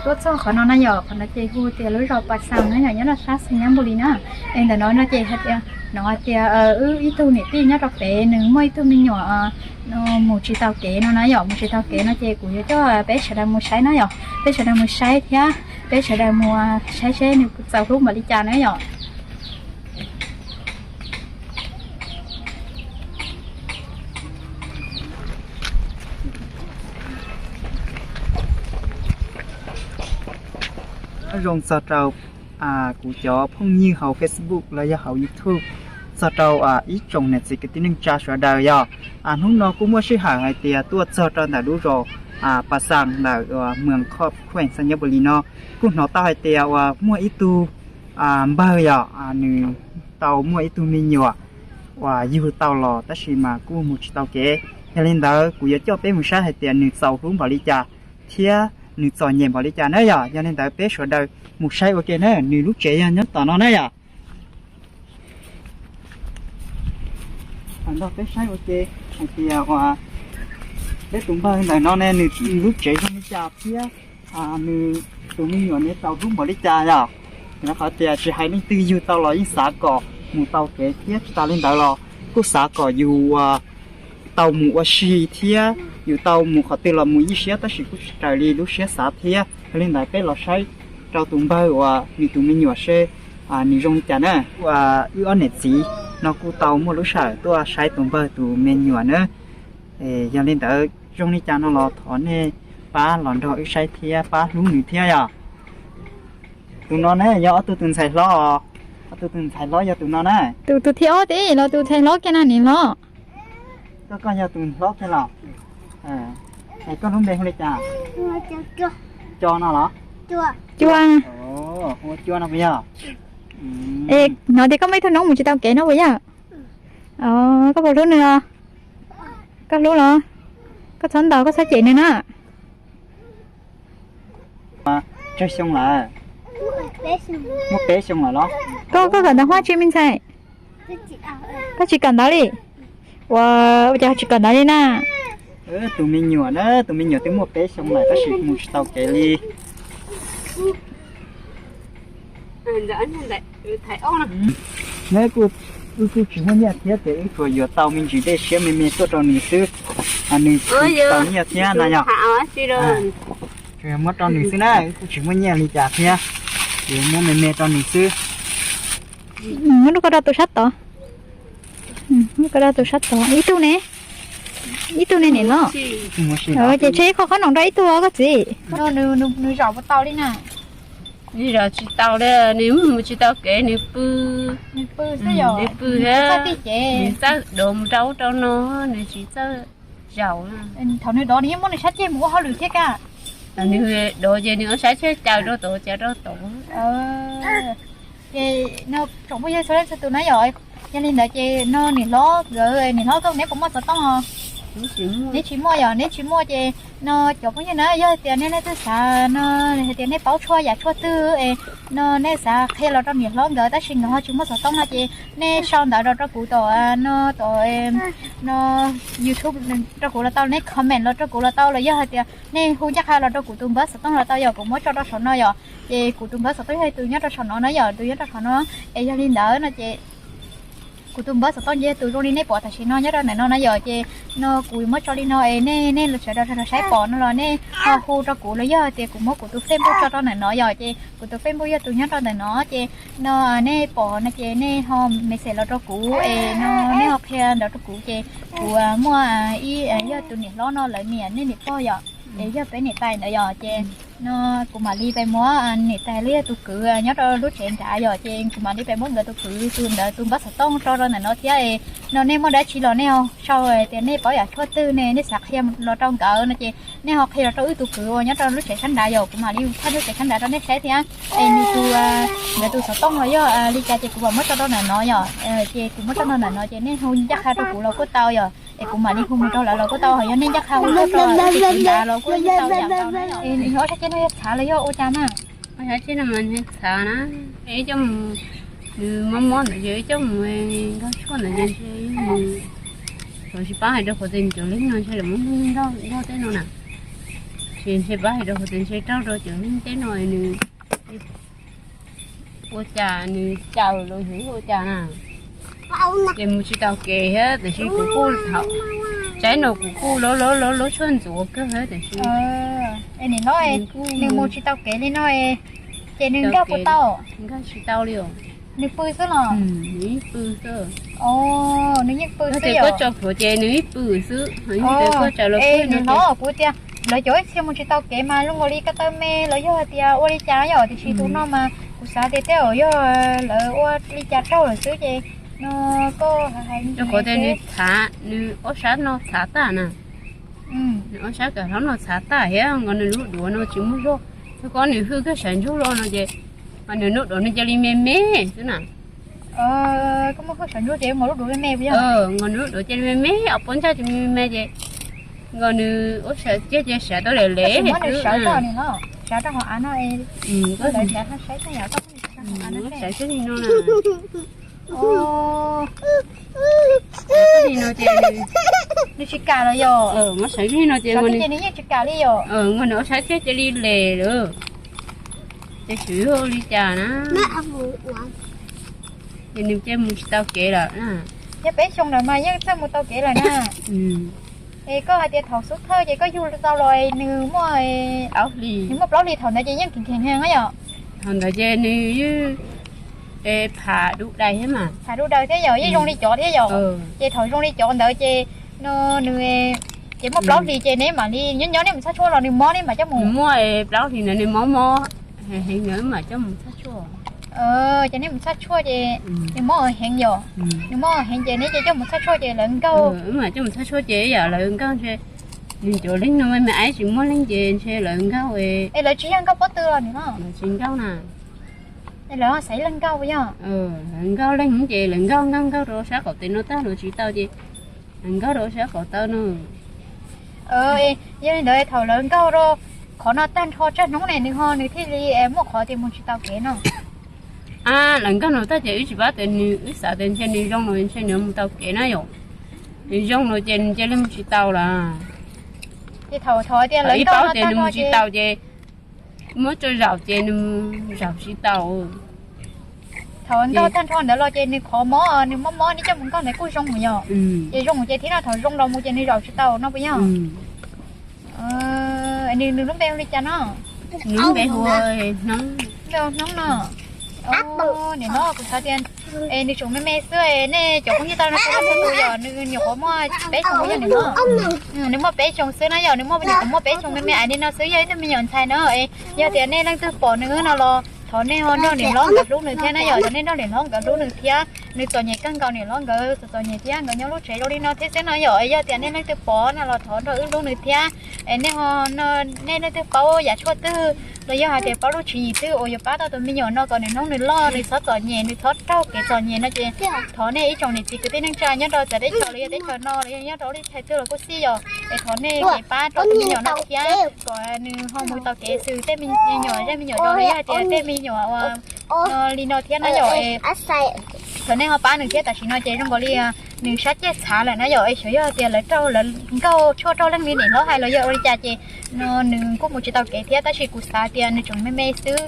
Tuaj txog qhov no na yom, qhov no ces hu tias lub zos Pas Xas na yom, nyob rau sab Xais Nyab Npus Lis na. Es ntawm no no ces hais tias, no hais tias wb ib tug niam tij nyob rau pem nws muaj ib tug me nyuam mus tsis taus kev no na yom, mus tsis taus kev no ces kuv yuav coj peb sawv daws mus saib na yom, peb sawv daws mus saib thiab peb sawv daws mus saib seb nws txaus hlub npaum li cas na yom. Nyob zoo txog rau kuv cov phooj ywg hauv Facebook los yog hauv YouTube, txog rau ib tsoom niam txiv kwv tij neej tsa sawv daws yom. Hnub no kuj muaj sij hawm hais tias tuaj txog rau ntawm lub zos Pas Xas ntawm Mws Khoj Khuees Xais Nyab Npus Lis no, kuj hnov tau hais tias uas muaj ib tug npawg yom, nws tau muaj ib tug me nyuam uas yug tau los tab sis mas kuj mus tsis tau kev. Yog li ntawd kuv yuav coj peb mus saib hais tias nws txaus hlub npaum li cas thiab nws txom nyem npaum li cas na yom. Yog li ntawd peb sawv daws mus saib ua ke na, nws lub tsev yog nyob tom no na yom. Thaum ntawd peb saib ua ke hais tias uas peb tus npawg ntawm no ne nws lub tsev zoo li cas thiab nws tus me nyuam ne txaus hlub npaum li cas yom. Rau qhov tias tsis hais leej twg yug tau los yeej xav kom mus tau kev thiab tsis tas li ntawd los kuj xav kom yus tau mus ua si thiab yus tau mus qhov twg los mus ib siab tab sis kuj tsis raws li lub siab xav thiab. Yog li ntawd peb los saib rau tus npawg uas nws tus me nyuam seb nws zoo li cas na. Wb ob niam txiv no kuj tau muaj lub sij hawm tuaj saib tus npawg tus me nyuam na. Yog li ntawd zoo li cas no los thov nej pab los nrog wb saib thiab pab hlub nws thiab yom. Tus no ne yog ob tug tus ntxhais hlob os. Ob tug tus ntxhais hlob yog tus no na. Tus, tus thib ob tib los tus ntxhais hlob kiag na niam hlob. Koj, koj yog tus hlob kiag los? Koj lub npe hu li cas? Co no los? Cua. Hu ua Cua no puas yog? Es hnov tias koj muaj ib tug noob mus tsis tau kev no puas yog? Koj puas hlub nws os? Koj hlub los? Koj txhob ntaus, koj txhob cem nws na. Tsawg xyoo lawm? Muaj peb xyoo lawm los? Koj, koj kawm ntawv hlob tsis me ntxhais? Koj tsis kawm ntawv li? Ua, ua cas tsis kawm ntawv li na? Tus me nyuam na, tus me nyuam twb muaj peb xyoo lawm tab sis mus tsis tau kev li. Neb kuj, wb kuj tsis muaj nyiaj thiab ces wb tsuas yuav tau me ntsis dej siab me me tuaj rau nws xwb. Nws tsis tau nyiaj thiab na yog? Tsuas muab rau nws xwb na, wb kuj tsis muaj nyiaj li cas thiab, ces muab me me rau nws xwb. Muab rau koj rau tus sab tod. Muab koj rau tus sab tod ib tug ne. Ib tug ne niam hlob. Ces tseg ib qho qhob noom rau ib tug os koj txiv. Nws zaum puas tau li na? Nws zaum tsis tau li, nws mus tsis tau kev, nws pw. Nws pw xwb yom, nws pw, nws txawj dov mus rau ub rau no, nws tsis txawj zaum. Thaum nws dov nws yeej muab nws sab ceg mus ua hauj lwm thiab ka. Nws dov ces nws ua sab ceg caw rau tod caw rau tod. Ces no tsoom phooj ywg txhua leej txhua tus na yom, yog li ntawd ces no niam hlob nkawd, niam hlob koj neb puas muaj xov tooj os? Neb tsis muaj yom, neb tsis muaj ces no cov phooj ywg na yog hais tias nej leej twg xav no hais tias nej paub tshuaj yam tshuaj twg es no nej xav qhia los rau niam hlob nkawd tab sis nkawd ho tsis muaj xov tooj no ces nej sau ntawv los rau kuv tom no, tom no YouTube rau kuv los tau, nej comment los rau kuv los tau los yog hais tias nej hu ncaj qha los rau kuv tus npawb xov tooj los tau yom, kuv muab tso rau saum no yom. Ces kuv tus npawb xov tooj yog tus nyob rau saum no na yom, tus nyob rau saum no. Es yog li ntawd no ces kuv tus npawb xov tooj ces yog tus zoo li nej pom tam sim no nyob rau ntawm no na yom, ces no kuv muab tso li no es nej, nej sawv daws los saib pom no los nej ho hu rau kuv los yog tias kuv muab kuv tus Facebook tso rau ntawm no yom, ces kuv tus Facebook yog tus nyob rau ntawm no ces no nej pom no ces nej ho message los rau kuv es no nej ho qhia ntawd rau kuv ces kuv muaj ib, yog tus niam hlob no lawv niam, nej niam pog yom, es yog peb niam tais ntawd yom, ces no kuv mam li pais muab niam tais los yog tus kwv nyob rau lub tsev nrad yom, ces kuv mam li pais muab nkawd tus kwv tus ntawd tus npawb xov tooj tso rau ntawm no thiab es no nej muaj dab tsi los nej ho sau tias nej paub yam tshuaj twg ne, nej xav qhia los rau nkawd no ces nej ho qhia los rau wb tus kwv uas nyob rau lub tsev sab nrad yom, kuv mam li thaj lub tsev sab nrad rau nej saib thiab. Es nws tus, nkawd tus xov tooj los yog li cas ces kuv mam muab tso rau ntawm no yom, ces kuv muab tso rau ntawm no ces nej hu ncaj qha rau kuv los kuj tau yom, es kuv mam li hu mus rau lawv los kuj tau, ho yog nej ncaj qha hu tuaj rau lub tsev nrad los kuj tau yom. Es nws ob sab ceg no yog txhav los yog ua cas na? Ob sab ceg no mas txhav na, ib coj mus, nws mob mob ntawd ces ib coj mus nrog tshuaj ntawd ces ntshe mus, tsis paub hais rau qhov tias nws cov leej no ntshe lawv muab nrog, nrog tej no na. Ces ntshe pab hais rau hauv tias ntshe raug rau cov neeg teb no nws ua cas nws caws los yog ua cas na, ces mus tsis tau kev thiab. Tiam sis kuv kuj thaum tsaib no kuv kuj lov lov lov lov tshuaj ntxuav kawg thiab tiam sis nws mus tsis tau kev li no, ces nws nkag puas tau? Nkag tsis tau li os. Nws pw xwb los? Nws yeej pw xwb. Nws yeej pw xwb. Koj tso plhuav ces nws yeej pw xwb. Nws hlob kuv tias lawv cov ib txhia mus tsis tau kev mas zoo nkaus li ko taw me los yog hais tias ua li cas yom, tiam sis tus no mas kuv xav tias tej zaum yog lawv ua li cas raug lawm xwb ces no koj hais. Rau qhov tias nws txhav, nws ob sab no txhav tag na. Nws ob sab kam hlob no txhav tag thiab nkaus nws lub duav no tsis muaj zog. Thiab koj nws hwj kawg sawv ntsug los no ces nws lub duav nws cia li me me xwb na. Koj muaj hwj sawv ntsug ces nkaus lub duav me me puas yog? Nkaus nws lub duav cia li me me, ob pob ntsaj cia li me me ces nkaus nws ua sawv kiag ces sawv tau lem lem. Sawv rau hauv av no, sawv kiag li no na. Nws tsis kam los yog? Muab sawv kiag li no ces nws yeej tsis kam li yom. Nkaus nws ua sawv kiag cia li lem lawm. Ces tsis ua li cas na. Ces nws cia mus tsis tau kev lawm na. Yog peb xyoo lawm mas yeej txawj mus tau kev lawm na. Es koj hais tias thaum xub thawj ces koj yug tau los nws muaj, nws muaj plaub hlis thaum ntawd ces yeej kheev kheev heev na yom. Thaum ntawd ces nws yeej pham dub dais thiab mas. Pham dub dais thiab yom, yeej zoo li cov thiab yom. Ces thaum zoo li cov ntawd ces no nws ces muaj plaub hlis ces neb mam li nyob nyob neb mus txhaj tshuaj los nws mob neb mam coj mus? Nws muaj plaub hlis ntawd nws mob mob heev heev ntawd mam coj mus txhaj tshuaj. Ces neb mus txhaj tshuaj ces nws mob heev yom. Nws mob heev ces neb ces coj mus txhaj tshuaj ces lawv nkaug. Wb mam coj mus txhaj tshuaj ces yam lawv nkaug ntshe nws cov leeg no me me aib tsis muaj leeg ces ntshe lawv nkaug. Es lawv tsis yog nkaug pob tw los nws no? Lawv tsis nkaug na. Es lawv xaiv leej nkaug yog? Lawv nkaug leeg ces lawv nkaug nkaug nkaug rau sab qaum tes no tag los tsis tau ces lawv nkaug rau sab qaum taw no. Yog li ntawd thaum lawv nkaug rau qhov no tag nrho tsaj hnub ne nws ho nws thiaj li muaj qhov tias mus tsis tau kev no. Lawv nkaug no tag ces wb tsis paub tias nws, wb xav tias ntshe nws zoo no ntshe nws mus tau kev na yom. Nws zoo no ces nws cia li mus tsis tau lawm. Ces thaum thaum tias lawv ib nkaug paub no tias tag nws nrho mus tsis ces tau ces muab tso zaum ces nws zaum tsis tau. Thaum nkaug tag nrho ntawd los ces nws qhov mob nws mob mob neb coj mus nkaug ntawd kuj zoo mus yom. Ces zoo ces thiab no thaum zoo los mus ces nws zaum tsis tau no puas yog? Nws nws lub npe hu li cas no? Nws lub npe hu Hnoob. Hnoob no. Nim no kuv xav tias nws tseem me me xwb, nej cov phooj ywg tau no tau tus yog nws nyuam qhuav muaj peb xyoo yog nim no. Nws muaj peb xyoo xwb na yom, nws muaj nyuam qhuav muaj peb xyoo me me ais li no xwb, yog ib tug me nyuam ntxhais na. Yog tias nej leej twg pom nws no los thov nej ho nrog niam hlob nkawd hlub nws thiab na yom, thov nej nrog niam hlob nkawd hlub nws thiab. Nws txom nyem kawg nkaus, niam hlob nkawd txom txom nyem thiab, nkawd nyob lub tsev zoo li no thiab xwb no yom. Yog tias nej leej twg pom no los thov nrog wb hlub nws thiab. Nej ho, nej leej twg paub yam tshuaj twg los yog hais tias paub lub tswv yim twg uas yuav pab tau tus me nyuam no kom nws hnub nws loj nws txhob txom nyem, nws txhob raug kev txom nyem no ces thov nej ib tsoom niam txiv kwv tij neej tsa nyob rau txawv teb chaws los yog teb chaws no los yog nyob rau lub teb chaws twg los kuj xij yom, es thov nej kev pab rau tus me nyuam no thiab kom nws ho mus tau kev xwm tej me nyuam zej me nyuam zos los yog hais tias tej me nyuam uas no li no thiab na yom. Thov nej ho pab nws thiab, tam sim no ces zoo nkaus li nws sab ceg txhav lawm na yom. Es xyov yog tias lawv raug, lawv nkaug tshuaj raug leej li niam hlob hais los yog ua li cas ces no nws kuj mus tsis tau kev thiab, tab sis kuv xav tias nws tseem me me xwb,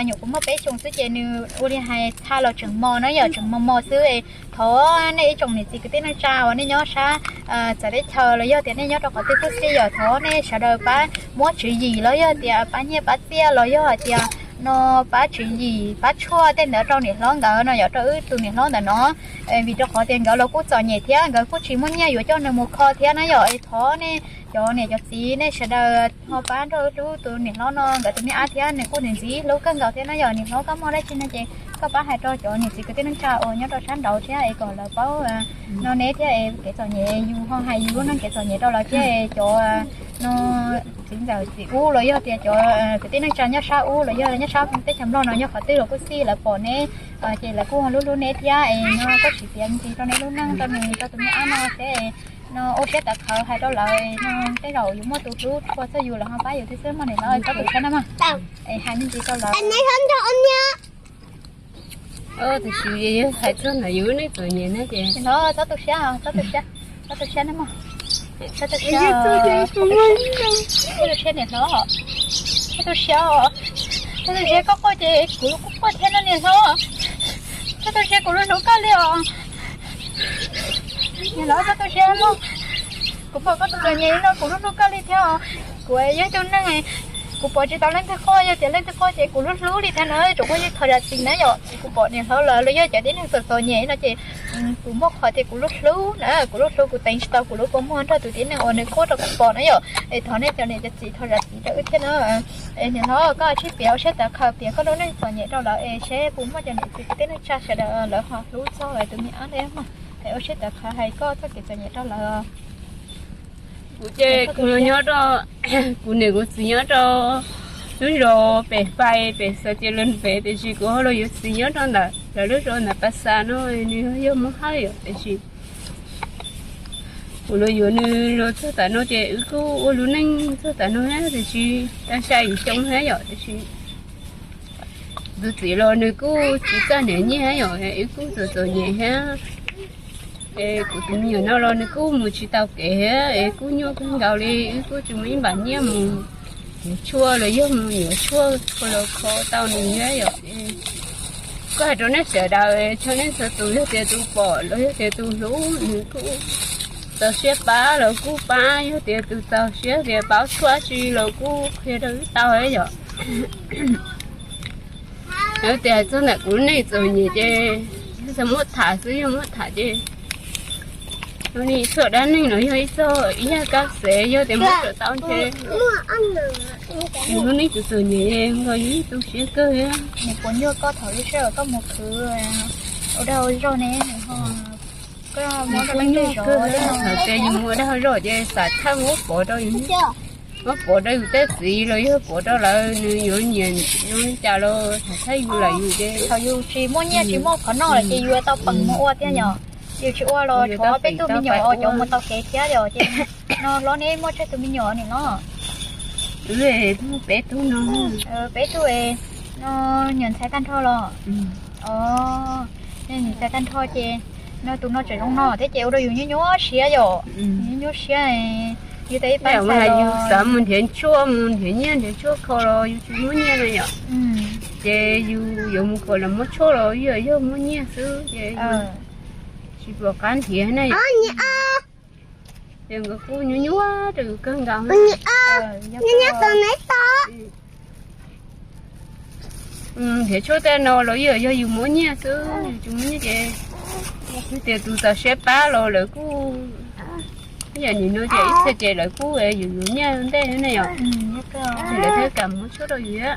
nyuam qhuav muaj peb xyoo xwb ces nws ua li hais txha los tseem mos na yom, tseem mos mos xwb. Thov nej ib tsoom niam txiv kwv tij neej tsa uas nej nyob sab txawv teb chaws los yog tias nej nyob rau qhov twg twg xij yom, thov nej sawv daws pab muab tswv yim los yog tias pab nyiaj pab txiaj los yog hais tias no pab tswv yim pab tshuaj tej ntawd rau niam hlob nkawd no yom, rau wb tus niam hlob ntawm no. Vim rau qhov tias nkawd los kuj txom nyem thiab nkawd kuj tsis muaj nyiaj yuav coj nws mus kho thiab na yom. Es thov nej cov niam cov txiv nej sawv daws ho pab nrog wb hlub tus niam hlob no, nkawd tus me ab thiab nws kuj ntxim hlub kawg nkaus thiab na yom. Niam hlob, koj muaj dab tsi no ces koj pab hais rau cov niam txiv kwv tij neej tsa uas nyob rau sab nraud thiab es kom lawv paub no neb thiab es kev txom nyem, yus ho hais yus lub neej kev txom nyem rau lawv thiab es cov no txiv ntxawm txiv ub los yog tias cov kwv tij neej tsa nyob sab ub los yog nyob sab teb chaws Nplog no nyob qhov twg los kuj xij, lawv pom neb ces lawv kuj ho hlub hlub neb thiab es no koj tsis piav ntsis rau neb lub neej rau nws, rau tus me ab no thiab no ua siab tawv qhawv hais rau lawv no tej zaum yus muaj tus hlub tshua txog yus lawv ho pab yus thiab xwb mog niam hlob, txhob tu siab na mog. Es hais me ntsis rau lawv. Tiam sis hais txog ntawm yus lub neej txom nyem na ces no txhob tu siab, txhob tu siab, txhob tu siab na mog. Txhob tu siab, txhob tu siab niam hlob, txhob tu siab, txhob tu siab, koj quaj ces kuv kuj quaj thiab no niam hlob, txhob tu siab, kuv hlub hlub koj li os. Niam hlob, txhob tu siab mog, kuv pom koj tus txom nyem no kuv hlub hlub koj li thiab os. Kuv yog ib tug neeg, kuv pom tsis tau leej twg quaj, yog tias leej twg quaj ces kuv hlub hlub li thiab na, tsuas muaj yeej qhov zam txim na yom. Kuv pom niam hlob lawv los yog cov tib neeg txom txom nyem no ces kuv muaj qhov tias kuv hlub hlub na, kuv hlub hlub, kuv teev tsis tau kuv lub kua muag nrog tus tib neeg uas nws quaj rau kuv pom na yom. Es thov nej cov niam cov txiv thov zam txim rau wb thiab na. Es niam hlob, koj tsij piav ua siab tawv qhawv piav koj lub neej txom nyem rau lawv es seb puas muaj cov niam txiv kwv tij neej tsa sawv daws lawv ho hlub txog tus me ab ntawd mog. Es ua siab tawv qhawv hais koj txoj kev txom nyem rau lawv. Kuv ces kuv nyob rau, kuv niam kuv txiv nyob rau lub zos pem Fais pem Xav Cia Lwm pem, tiam sis kuv ho los yuav txiv nyob rau ntawm lawv lub zos ntawm Pas Xas no, nws yog Hmoob Hawj yom, tiam sis kuv los yuav nws los txog tav no ces wb kuj ua lub neej txog tav no thiab, tiam sis tau xya yim xyoo thiab yom, tiam sis tus txiv los nws kuj tsis txawj niam nyiaj thiab yom, wb kuj txom txom nyem thiab. Es kuv tus me nyuam no los nws kuj mus tsis tau kev thiab, es kuj nyuaj kawg nkaus li, wb kuj tsis muaj ib npam nyiaj mus yuav tshuaj los yog mus yuav tshuaj kho los kho tau nws thiab yom. Kuv hais rau nej sawv daws, txhua leej txhua tus, yog tias tus pom los yog tias tus hlub nws kuj txaus siab pab los kuj pab, yog tias tus txaus siab tias paub tshuaj tsi los kuj qhia rau wb tau thiab yom. Yog tias txog ntawm kuv lub neej txom nyem ces yog muab tham xwb, yog muab tham ces lub neej txoj dab neeg no yog ib txoj ib yam kab xev, yog tias muab tso tau ntshe yus lub neej txom txom nyem nkaus yus ib tu siab kawg thiab. Nws puas nyuaj koj thaum lub sij hawm koj mus khwv ua dag ua zog ne, nws ho, koj muab rau leej twg zov? Thaum tias yus mus ua dag ua zog ces xav thawj muab pov rau yus, muab pov rau yus tej txiv los yog pov rau lawv, nws yuav nyiam yuav li cas los xav thawj yus lawm yus ces thaum yus tsis muaj nyiaj tsis muaj qhov noj lawm ces yus yuav tau peem mus ua thiab yom. Yus tsis ua los tshuav peb tug me nyuam cov mus tau kev thiab yom, ces no hlob neb muaj tsawg tus me nyuam niam hlob? Peb tug no. Peb tug, no nyuam ntxhais tag nrho los? Nyuam ntxhais tag nrho ces no tus no tseem zoo no thiab ces ua rau yus nyuaj nyuaj siab yom. Nyuaj nyuaj siab, yus tau ib pab ntxhais los yus xav mus nrhiav tshuaj, mus nrhiav nyiaj nrhiav tshuaj kho los yus tsis muaj nyiaj na yom. Ces yus yuav mus kho los muab tshuaj los yog, yog muaj nyiaj xwb ces tsis pom qab nrhiav na yom. Ces nkawd kuj nyuaj nyuaj rau yus kawg nkaus. Nrhiav tshuaj tej no los yog, yog yus muaj nyiaj xwb, yus tsis muaj nyiaj ces yog tias tus txaus siab pab los lawv kuj, yam nim no ces ib txhia ces lawv kuj yuav yuav nyiaj ntej na yom. Ces lawv thiaj kam muab tshuaj rau yus thiab.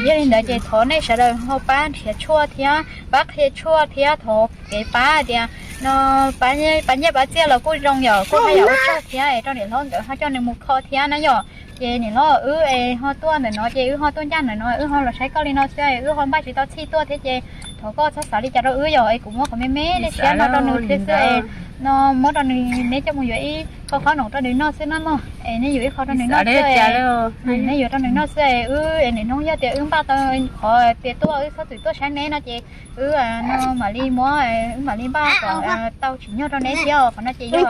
Yog li ntawd ces thov nej sawv daws ho pab nrhiav tshuaj thiab pab qhia tshuaj thiab thov kev pab tias no pab nyiaj pab txiaj los kuj zoo yom, kuj haj yam ua tsaug thiab es rau niam hlob nkawd ho coj nws mus kho thiab na yom. Ces niam hlob wb es ho tuaj ntawm no ces wb ho tuaj ncaj ntawm no wb ho los saib koj li no xwb es wb ho npaj tsis tau txhij tuaj thiab ces thov koj txhob xav li cas rau wb yom, es kuv muab qhov me me li siab no rau nws thiab xwb es no muab rau nws, neb coj mus yuav ib qho khob noom rau nws noj xwb na mog, es neb yuav ib qho rau nws noj xwb es neb yuav rau nws noj xwb es wb es niam hnub yog tias wb npaj tau qhov tias tuaj wb txhob txwm tuaj saib neb no ces wb no mam li muab, wb mam li npaj kom tau tsim nyog rau neb thiab os. Qhov no ces yog ib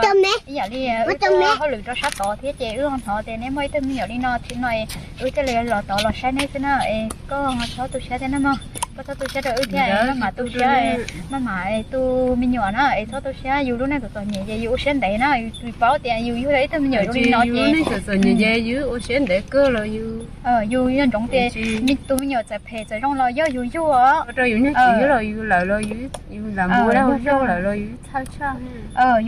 yam li wb tuaj hauj lwm rau sab tod thiab ces wb ho hnov tias neb muaj ib tug me nyuam li no thiab no es wb thiaj li los tod los saib neb xwb na. Es koj txhob tu siab thiab na mog, koj txhob tu siab rau wb thiab, maj mam tu siab, maj mam tu me nyuam na es txhob tu siab, yus lub neej txom txom nyem ces yus ua siab ntev na, yus tsis paub tias yus yug ib tug me nyuam zoo li no ces yus ua siab ntev kawg los yus, yus yog ntsoov tias tus me nyuam txawm phem txawm zoo los yog yus yug os, rau yus niag txiv los yus lawm los yus lam mus ua dag ua zog lawm los yus txhawj tshaj.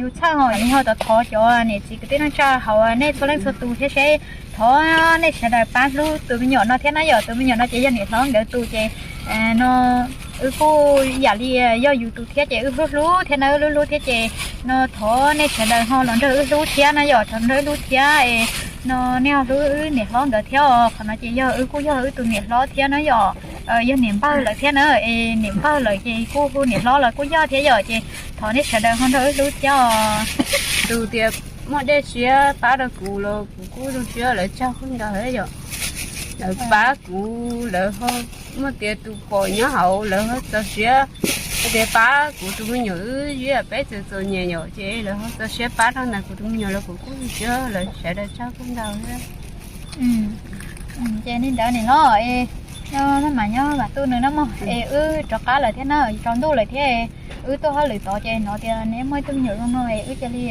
Yus txhawj ho yus ho thov thov cov niam txiv kwv tij neej tsa hauv nej txhua leej txhua tus thiab seb thov nej sawv daws pab hlub tus me nyuam no thiab na yom. Tus me nyuam no ces yog niam hlob nkawd tus ces no wb kuj yam li yog yus tus thiab ces wb hlub hlub thiab na, wb hlub hlub thiab ces no thov nej sawv daws ho los nrog wb hlub thiab na yom, thov nrog wb hlub thiab es no nej ho hlub wb niam hlob nkawd thiab os. Qhov no ces yog wb kuj yog wb tus niam hlob thiab na yom, yog niam npawg lawm thiab na, es niam npawg lawm ces kuj hu niam hlob los kuj yog thiab yom, ces thov nej sawv daws ho nrog wb hlub thiab os. Tus tias muaj dej siab pab rau kuv los kuv kuj zoo siab, lawv tsaug kawg nkaus yom. Lawv pab kuv, lawv ho muaj tias tus pom nyob hauv lawv ho txaus siab Tias pab kuv tus me nyuam wb, peb txawm txom nyem yom, ces lawv ho txaus siab pab rau ntawm kuv tus me nyuam los kuv kuj tsis, lawv sawv daws tsaug kawg nkaus thiab. Ces li ntawd nim no es nyob, nyob mas nyob Vam Tuj nws no mog, es wb rov qab lawm thiab na, tsaus ntuj lawm thiab. Wb tuaj hauj lwm tod ces hnov tias neb muaj ib tug me nyuam zoo no es wb cia li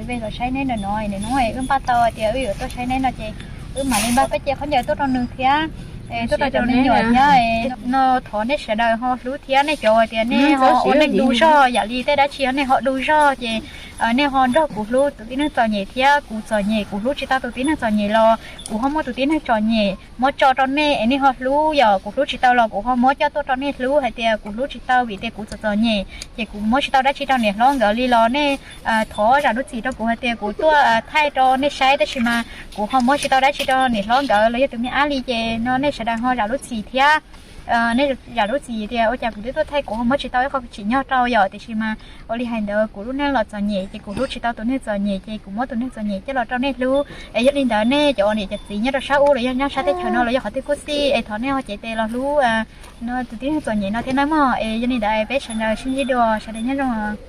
ve los saib neb ntawm no, nim no wb npaj tau tias wb yuav tuaj saib neb no ces wb mam li npaj peb ce khaub ncaws tuaj rau nws thiab, tuaj rau cov me nyuam thiab. No thov nej sawv daws ho hlub thiab, nej cov tias nej ho ua neej du zog yam li tej dab tsi nej ho du zog ces nej ho nrog kuv hlub tus tib neeg txom nyem thiab. Kuv txom nyem kuv hlub tsis tau tus tib neeg txom nyem los kuv ho muab tus tib neeg txom nyem muab tso rau nej es nej ho hlub, yog kuv hlub tsis tau los kuv ho muab coj tuaj rau nej hlub hais tias kuv hlub tsis tau vim tias kuv txom txom nyem ces kuv muab tsis tau dab tsi rau niam hlob nkawd li los nej thov zam lub txim rau kuv hais tias kuv tuaj thaij rau nej saib tab sis mas kuv ho muab tsis tau dab tsi rau niam hlob nkawd los yog tus me ab li ces no nej sawv daws ho zam lub txim thiab. Nej zam lub txim tias ua cas kuv twb tuaj thaij kuv ho muab tsis tau ib qho tsim nyog rau yom, tiam sis mas ua li hais ntawd kuv lub neej los txom nyem ces kuv hlub tsis tau tus neeg txom nyem ces kuv muab tus neeg txom nyem coj los rau nej hlub. Es yog li ntawd nej cov niam cov txiv nyob rau sab ub los yog nyob sab teb chaws no los yog qhov twg kuj xij es thov nej ho cev tes los hlub tus tib neeg txom nyem no thiab nawb mog. Es yog li ntawd peb sawv daws sib ntsib dua, sawv daws nyob zoo.